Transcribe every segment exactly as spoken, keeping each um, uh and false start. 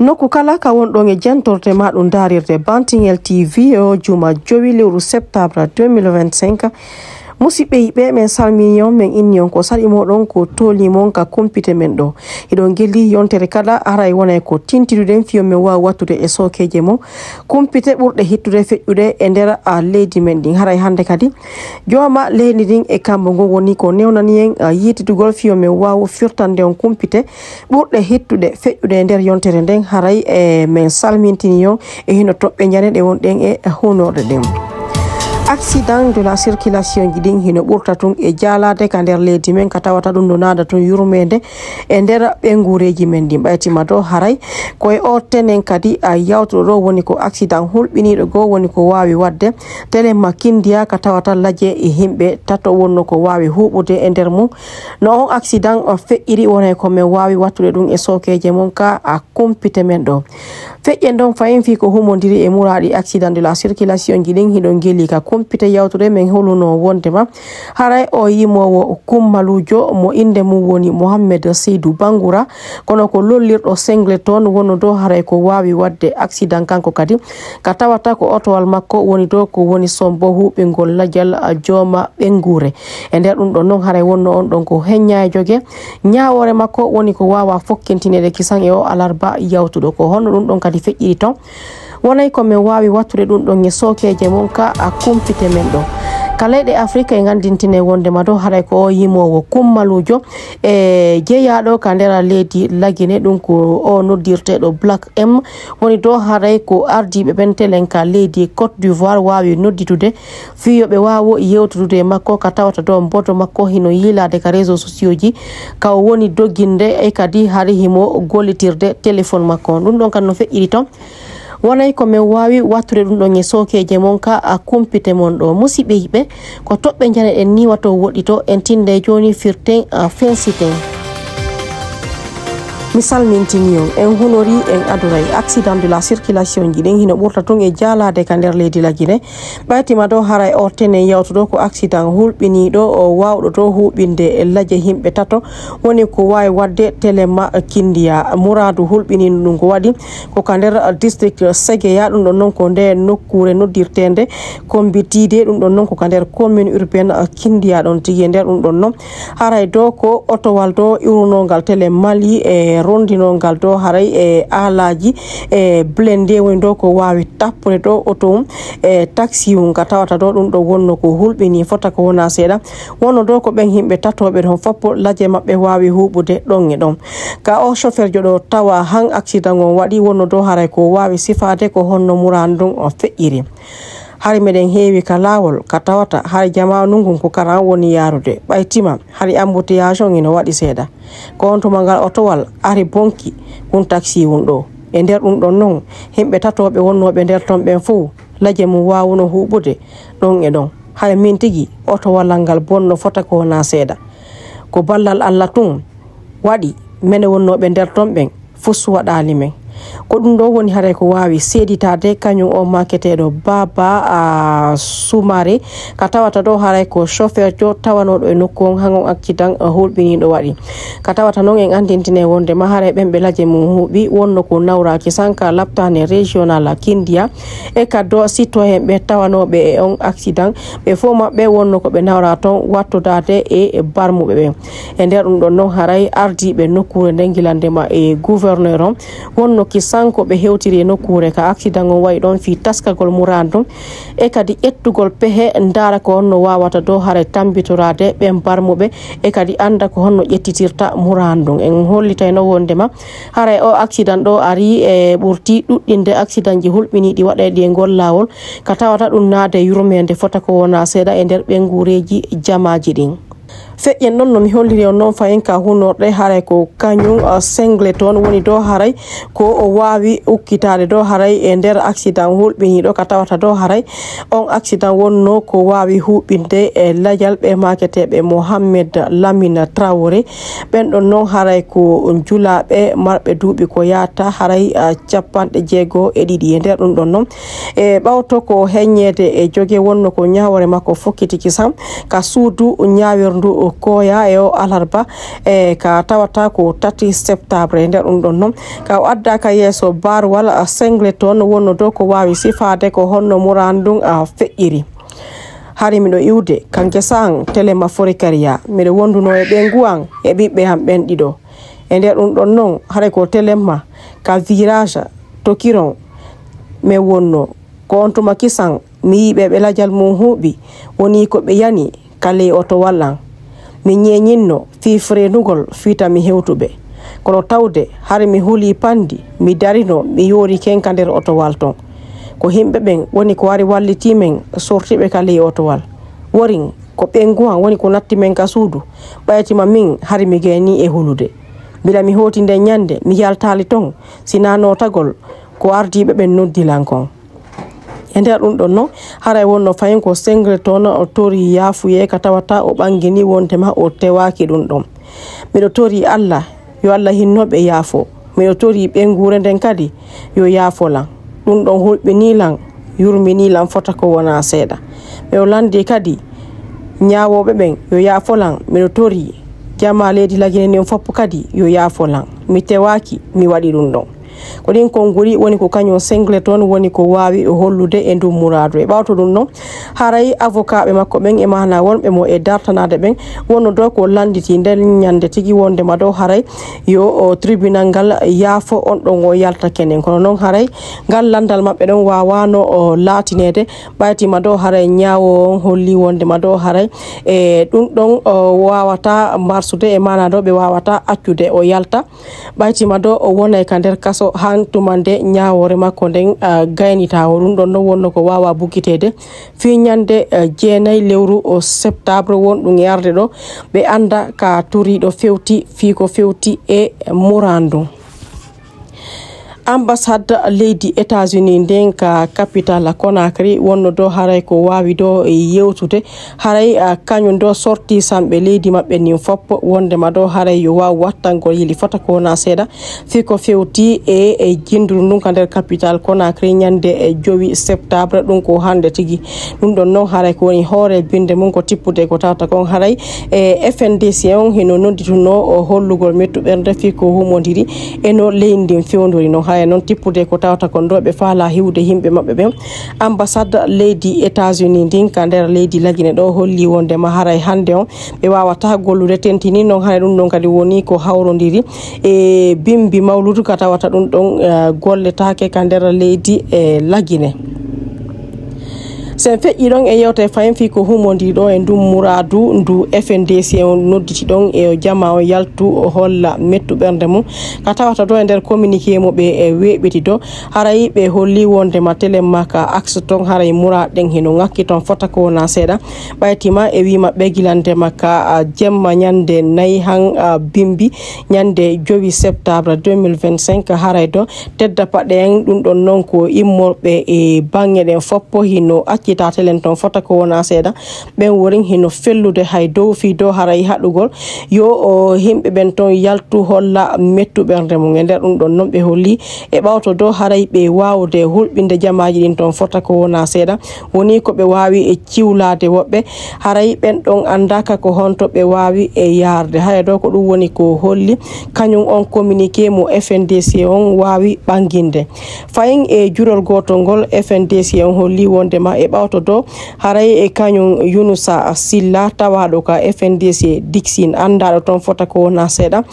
Nokku kala ka wonɗon e jantorde ma ɗum daarirde Bantingel T V o juma jowi lewru septembre deux mille vingt-cinq. Musidɓe yiɓɓe, men salmini on, men inni on ko saɗi moɗon, ko tooli mon ka kumpite men ɗo. Hiɗon gelli yontere kala, haray wonay ko tintiduɗen fiyo men waawa wattude e sookeeje mon kumpite ɓurɗe hittude feƴƴude e nder, a, leydi men ɗin. Haray hannde kadi, jooma leydi ndin e kambo ngon woni ko newnani en, a, yiitidugol fiyo men waawa firtande on kumpite ɓurɗe hittude feƴƴude e nder yontere nden. Haray e men salmintini on e hino toɓɓe njane ɗe wonɗen e hunorɗe ɗen. Accident de la circulation ji ɗin hino ɓurta tun e jaalaade ka nder leydi men, ka tawata ɗum no naada tun yurmeende e nder ɓeynguureeji men ɗin. Ɓaytima ɗo haray ko e o tenen kadi, a, yawtuɗo ɗo woni ko accident hulɓiniiɗo goo woni ko waawi waɗde. Telema Kindiya ka tawata laje e yimɓe tato wonno ko waawi huuɓude e nder mum. No on accident o feƴƴiri, wonay ko men waawi wattude ɗum e sookeeje mon ka, a, kumpite men ɗo. Feƴƴen ɗon fayin fii ko humondiri e muraaɗi accident de la circulation ji ɗin, hiɗon gelli ka kumpite yawtude men holuno wondema haray o yimoowo kummaluujo mo innde mum woni Mohammed Seydou Bangoura, kono ko lollirɗo Singleton wonno ɗo haray ko waawi waɗde accident kanko kadi, ka tawata ko otowal makko woni ɗo ko woni sombo huuɓingol lajal, a, jooma ɓeynguure. E nder ɗum ɗon non haray wonno on ɗon ko heñña e joge. Ñaawoore makko woni ko waawa fokkintineede kisan e o alarba yawtuɗo. Ko honno ɗum ɗon kadi feƴƴiri ton? Wonay ko men waawi wattude ɗum ɗon e sookeeje mon ka, a, kumpite men ɗo. Ka leyɗe Afirika e nganndintine wondema ɗo haray ko o yimoowo kummaluujo e jeyaaɗo ka nder leydi Lagine, ɗum ko o noddirteeɗo Black M. Woni ɗo haray ko ardiiɓe ɓen telen ka leydi Côte d'Ivoire waawi nodditude fii yo ɓe waawo yewtudude e makko, ka tawata ɗo mboto makko hino yiilaade ka réseaux sociaux ji, ka o woni dogginde e kadi hari himo gollitirde téléphone makko. Ɗum ɗon kan no feƴƴiri ton. Wonay ko men waawi wattude ɗum ɗon e sookeeje mon ka, a, kumpite mon ɗo. Musidɓe yiɓɓe, ko toɓɓe njane ɗen ni wato woɗɗito, en tinde jooni firten, a, fensiten. Mi salmintini on, en hunori, en aduray accident de la circulation ji ɗin hino ɓurta tun e jaalaade ka nder leydi Lagine. Ɓaytima ɗo haray o tenen yawtuɗo ko accident hulɓiniiɗo o waawɗo to huuɓinde e laje yimɓe tato woni ko waawi waɗde Telema Kindiya. Muraadu hulɓiniiɗo ɗum ko waɗi ko ka nder district Segeya, ɗum ɗon non ko nde nokkuure noddirteende Kombitiide, ɗum ɗon non ko ka nder commune urbaine Kindiya ɗon tigi. E nder ɗum ɗon non haray ɗo ko otowal ɗo iwrunongal Tele Mali e rondinongal ɗo haray e alaaji e blende woni ɗo ko waawi tappude ɗo oto um e taxi um ka tawata ɗo ɗum ɗo wonno ko hulɓini fota ko wona seeɗa. Wonno ɗo ko ɓen yimɓe tatooɓe ɗon foppo laje maɓɓe waawi huuɓude ɗon e ɗon. Ka o chauffeurjo ɗo tawa han accident on waɗi, wonno ɗo haray ko waawi sifaade ko honno muraan ɗum o feƴƴiri. Hari meɗen heewi ka laawol, ka tawata hari jamaanu ngun ko karan woni yaarude. Ɓay tima, hari embouteillage on ino waɗi seeɗa. Ko on tuma ngal otowal ari bonki, kun taxi wun ɗo. E nder ɗum ɗon non, yimɓe tatooɓe wonnooɓe nder ton ɓen fow, laje mum waawuno huuɓude ɗon e ɗon. Hari min tigi, otowal ngal bonno fota ko wona seeɗa. Ko ballal Alla tun waɗi, mene wonnooɓe nder ton ɓen, fus waɗaali men. Ko ɗum ɗo woni haray ko waawi seeditaade kañum o maketeeɗo Baba, a, Sumare, ka tawata ɗo haray ko chauffeurjo tawanooɗo e nokku on han on accident hulɓiniiɗo waɗi. Ka tawata non en anndintine wonde ma haray ɓen ɓe laje mum huuɓi wonno ko nawraaki sanka laptane régional Kindiya e kaddo citoyen ɓe tawanooɓe e on accident, ɓe fof maɓɓe wonno ko ɓe nawra ton wattodaade e barmuɓe ɓen. E nder ɗum ɗon non haray ardiiɓe nokkuure nden gila ndema e gouverneur on wonno ki sanko ɓe hewtiri e nokkuure ka accident on wayi ɗon fii taskagol muraan ɗum e kadi ƴettugol pehe ndaara ko honno waawata ɗo haray tambitoraade ɓen barmuɓe e kadi annda ko honno ƴettitirta muraan ɗum. En hollitayno wondema haray o accident ɗo ari e ɓurti ɗuɗɗinde accident ji hulɓiniiɗi waɗeeɗi e ngol laawol ka tawata ɗum naade yurmeende fota ko wona seeɗa e nder ɓenguureeji jamaaji ɗin. Feƴƴen ɗon no mi holliri on noon fayin ka hunorɗe haray ko kañum, uh, Singleton woni ɗo haray ko o waawi ukkitaade ɗo haray e nder accident hulɓiniiɗo ka tawata ɗo haray on accident wonno ko waawi huɓinde e lajal ɓe maketeeɓe Mohammed Lamine Traoré. Ɓen ɗon noon haray ko julaaɓe marɓe duuɓi ko yaata haray, uh, capanɗe jeego e ɗiɗi. E nder ɗum ɗon noon e ɓawto ko heññeede e joge wonno ko ñaawore makko fokkitiki sam ka suudu ñaawirndu Koya e o alarba e ka tawata ko tati septembre. E nder ɗum ɗon noon, ka o adda ka yeeso barwal Singleton wonno dow ko waawi sifaade ko honno muraan ndun a feƴƴiri. Hari miɗo iwde ka ngesa an, Telema Forikaria. Miɗo wonduno e ɓeyngu an e ɓiɓɓe an ɓen ɗiɗo. E nder ɗum ɗon noon, haray ko Telema ka virage Tokiron men wonno. Ko on tuma kisan, mi yii ɓe ɓe lajal mum huuɓi, wonii ko ɓe yani ka ley otowal an. Mi ñeeñinno fii freenugol fii ta mi hewtu ɓe. Kono tawde hari mi hulii panndi, mi darino, mi yoori ken ka nder otowal ton. Ko yimɓe ɓen woni ko wari wallitii men sorti ɓe ka ley otowal. Worin ko ɓeyngu an woni ko natti men ka suudu, ɓaytima min hari mi gaynii e hulude. Mbila mi hooti nden ñannde, mi yaltaali ton, si naa nootagol ko ardiiɓe ɓen noddi lan kon. E nder ɗum ɗon non, haray wonno fayin ko Singleton o tori yaafuyee ka tawata o ɓangini wonde ma o tewaaki ɗum ɗon. Miɗo tori Allah, yo Allah hinno ɓe yaafo. Miɗo tori ɓeynguure nden kadi, yo yaafo lan. Ɗum ɗon hulɓinii lan, yurminii lan fota ko wonaa seeɗa. Miɗo lanndii kadi ñaawooɓe ɓen, yo yaafo lan. Miɗo tori jamaa leydi Lagine ndin fof kadi, yo yaafo lan. Mi tewaaki, mi waɗi ɗum ɗon. Ko ɗin konnguli woni ko kañum Singleton woni ko waawi hollude e ndun muraadu. E ɓawto ɗum non, haray avocatɓe makko ɓen e maanaa wonɓe mo e dartanaade ɓen wonno dow ko lannditi nden ñannde tigi wonde ma dow haray yo o tribunal ngal yaafo on ɗon o yalta kenen. Kono non haray ngal lanndal maɓɓe ɗon waawaano o laatineede, ɓaytima dow haray ñaawo on holli wonde ma dow haray e ɗum ɗon o waawata marsude e maanaa dow ɓe waawata accude o yalta. Ɓaytima ɗo o wonay ka nder kaso han tuma nde ñaawoore makko nden, ah, gaynita. O ɗum ɗon ɗon wonno ko waawa bukkiteede fii ñande, ah, jeenay lewru o septembre wonɗum e arde ɗo. Ɓe annda ka turiiɗo fewti fii ko fewti e muraan ndun. Ambassade leydi États-Unis nden ka capital Conakry wonno ɗo haray ko waawi ɗo yewtude. Haray, ah, kañum ɗo sorti sanɓe leydi maɓɓe ndin fop wondema ɗo haray yo waaw wattangol yili fota ko wona seeɗa. Fii ko fewti e, e jinduru ndun ka nder capital Conakry ñande e jowi septembre, ɗum ko hannde tigi. Ɗum ɗon noon haray ko woni hoore binde mum ko tippude ko tawata kon haray e F N D C on hino nodditunoo o hollugol mettu ɓernde fii ko humondiri e no leydi ndin fewndori. Noon haray noon tippude ko tawata kon ɗo ɓe faala hiwde yimɓe maɓɓe ɓen. Ambassade leydi États-Unis ndin ka nder leydi Lagine ɗo holli wondema haray hannde on ɓe waawata gollude tentini. Noon haray ɗum ɗon kadi woni ko hawrondiri e bimbi mawludu ka tawata ɗum ɗon, eh, golletaake ka nder leydi e Lagine. Sen feƴƴi ɗon e yewte fayin fii ko humondiri ɗo e ndun muraadu ndu F N D C on nodditi ɗon e o jama on yaltu o holla mettu ɓernde mum. Ka tawata ɗo e nder communiqué mo ɓe e weeɓiti ɗo, haray ɓe holli wondema Telema ka axe ton haray muraad ɗen hino ŋakki ton fota ko wona seeɗa. Ɓaytima e wiima ɓe gila ndema ka, ah, jemma ñande nayi han, ah, bimbi ñande jowi septembre deux mille vingt-cinq haray ɗo tedda paɗe en ɗum ɗon noon ko immorɓe e baŋŋe ɗen foppo hino accita telen ton fota ko wona seeɗa. Ɓen worin hino fellude hay dow fii dow haray haɗugol yo o yimɓe ɓen ton yaltu holla mettu ɓernde mum. E nder ɗum ɗon noon ɓe holli e ɓawto dow haray ɓe waawude hulɓinde jamaaji ɗin ton fota ko wona seeɗa. Woni ko ɓe waawi e ciwlaade woɓɓe, haray ɓen ɗon anndaaka ko honto ɓe waawi e yaarde. Haya ɗo ko ɗum woni ko holli kañum on communiqué mo F N D C on waawi ɓanginde. Fayin e jurol gootol ngol F N D C on holli wondema e ɓawto ɗo haray e kañum Yunusa Silla tawaaɗo ka F N D C Dixin anndaaɗo ton fota ko wona seeɗa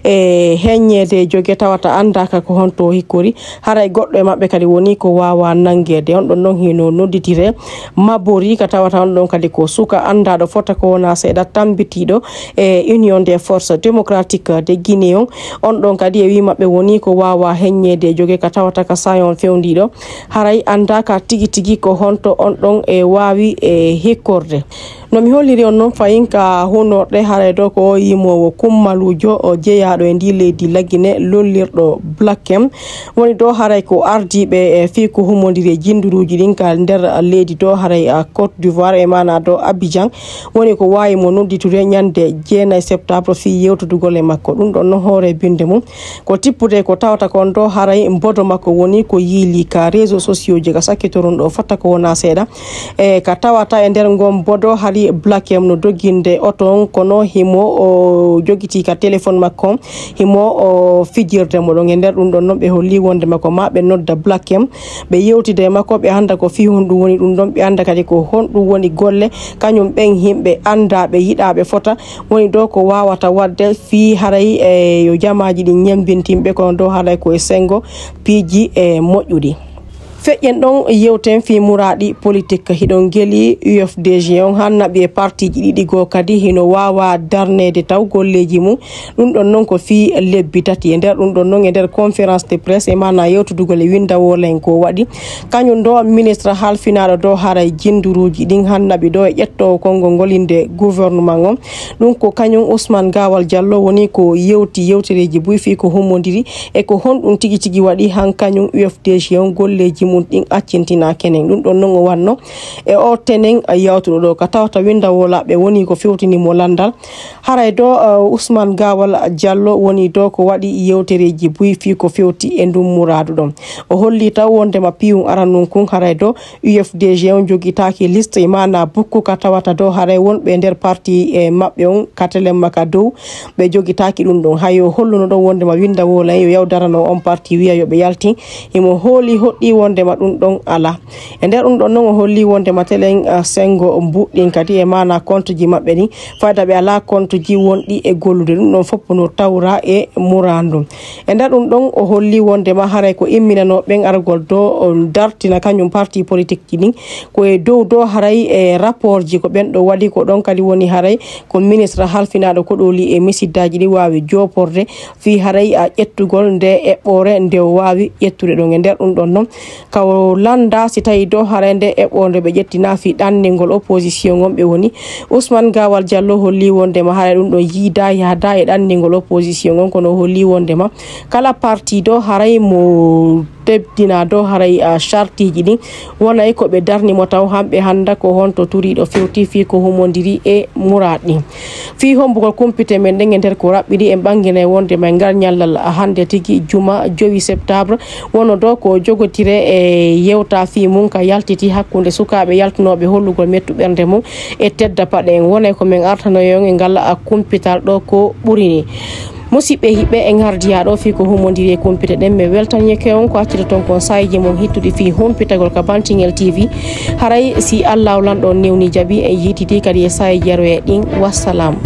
e heññeede joge tawata anndaaka ko honto hikkori. Haray goɗɗo e maɓɓe kadi woni ko waawa nanngeede. On ɗon noon hino nodditire Mabori ka tawata on ɗon kadi ko suka anndaaɗo fota ko wona seeɗa tambitiiɗo e Union des Forces Démocratiques de Guinée on. On ɗon kadi e wii maɓɓe woni ko waawa heññeede e joge ka tawata ka sayon fewndiiɗo. Haray anndaaka tigi tigi ko honto on ɗon e waawi e hikkorde. No mi holliri on noon fayin ka hunorɗe haray ɗo ko o yimoowo kummaluujo o jeyaaɗo e ndi leydi Lagine lollirɗo Black M. Woni ɗo haray ko ardiiɓe e fii ko humondiri e jinduruuji ɗin ka nder leydi ɗo haray a Côte d'Ivoire e maana ɗo Abidjan. Woni ko waawi mo nodditude ñande jeenay septembre fii yewtudugol e makko. Ɗum ɗon no hoore binde mum. Ko tippude ko tawata kon ɗo haray mbodo makko woni ko yiili ka réseaux sociaux ji ka sakkitorun ɗo fotta ko wona seeɗa. E ka tawata e nder ngon mbodo hari Black M no dogginde oto on, kono himo o jogitii ka téléphone makko on, himo o fijirde mo ɗon. E nder ɗum ɗon non, ɓe holli wonde ma ko ma ɓe nodda Black M, ɓe yewtida e makko, ɓe annda ko fii honɗum woni ɗum ɗon, ɓe annda kadi ko honɗum woni golle kañum ɓen yimɓe anndaaɓe, yiɗaaɓe fota, woni ɗo ko waawata waɗde fii haray e yo jamaaji ɗin ñembintinɓe, kono ɗo haray ko e senngo piiji e moƴƴuɗi. Feƴƴen ɗon, yewten fii muraaɗi politik. Hiɗon geli U F D G on haa naɓi e partiiji ɗiɗi goo kadi hino waawa darneede taw golleeji mum. Ɗum ɗon non ko fii lebbi tati. E nder ɗum ɗon non, e nder conférence de presse, e maanaa yewtudugol e winndawoola en ko waɗi, kañum ɗo ministre halfinaaɗo ɗo haray jinnduruuji ɗin haa naɓi ɗo e ƴettoowo konngol ngol innde gouvernement on. Ɗum ko kañum Ousmane Gawal Diallo woni ko yewti yewtereeji buy fii ko hummondiri e ko honɗum tigi tigi waɗi han kañum U F D G on golleeji mum ɗin accintinaa kenen. Ɗum ɗon non o wanno e o tenen yawtuɗo ɗo, ka tawata winndawolaaɓe woni ko fewtini mo lanndal. Haray ɗo, eh, Ousmane Gawal Diallo woni ɗo ko waɗi yewtereeji buy fii ko fewti e ndun muraadu ɗon. O holli taw wondema piyun aranun kun haray ɗo U F D G on jogitaaki liste, e maanaa bukku ka tawata ɗo haray wonɓe e nder parti e maɓɓe on ka telemma ka dow ɓe jogitaaki ɗum ɗon. Hay o holluno ɗon wondema winndawoola en yo yaw darano on parti wiya yo ɓe yaltin. Himo hooli hoɗɗi wondema ɗum ɗon alaa. E nder ɗum ɗon non o holli wondema telen, ah, senngo mbuɗɗin kadi e maanaa kontuji maɓɓe ɗin. Fayda ɓe alaa kontuji wonɗi e gollude ɗum ɗon fof no tawra e muraadu. E nder ɗum ɗon o holli wondema haray ko imminanoo ɓen argol ɗo o dartina kañum parti politique ji ɗin ko e dow ɗo haray e rapport ji ko ɓen ɗo waɗi ko ɗon kadi woni haray ko ministre halfinaaɗo koɗooli e misiddaaji ɗi waawi jooporde fii haray a ƴettugol nde eɓɓoore nde o waawi ƴettude ɗon. E nder ɗum ɗon non ka o lannda si tawi ɗo haray nde eɓɓoore nde ɓe ƴettinaa fii ɗanningol opposition on ɓe woni. Ousmane Gawal Diallo holli wondema haray ɗum ɗon yiida yahda e ɗanningol opposition on, kono o holli wondema kala parti ɗo haray mo teddina ɗo haray, ah, chartiji ɗin wonay ko ɓe darni mo taw hamɓe hannda ko honto turiiɗo fewti fii ko humondiri e muraad ɗin. Fii hombugol kumpite men ɗen e nder ko raɓɓiɗi, en ɓanginay wondema e ngal ñallal hannde tigi juma jowi septembre wono ɗo ko jogotire e yewta fii mum ka yaltiti hakkunde sukaaɓe yaltunooɓe hollugol mettu ɓernde mum e tedda paɗe en. Wonay ko men artanoyo on e ngal, ah, kumpital ɗo ko ɓuri ni. Musidɓe hiɓɓe, en hardiya ɗo fii ko humondiri e kumpite ɗen. Mi weltanike on ko accidoton kon saayeeji mon hittuɗi fii humpitagol ka Bantingel T V. Haray si Allaahu Lanɗo newni jaɓi, en yiitidi kadi e saayeeji yaroye ɗin. Wassalam.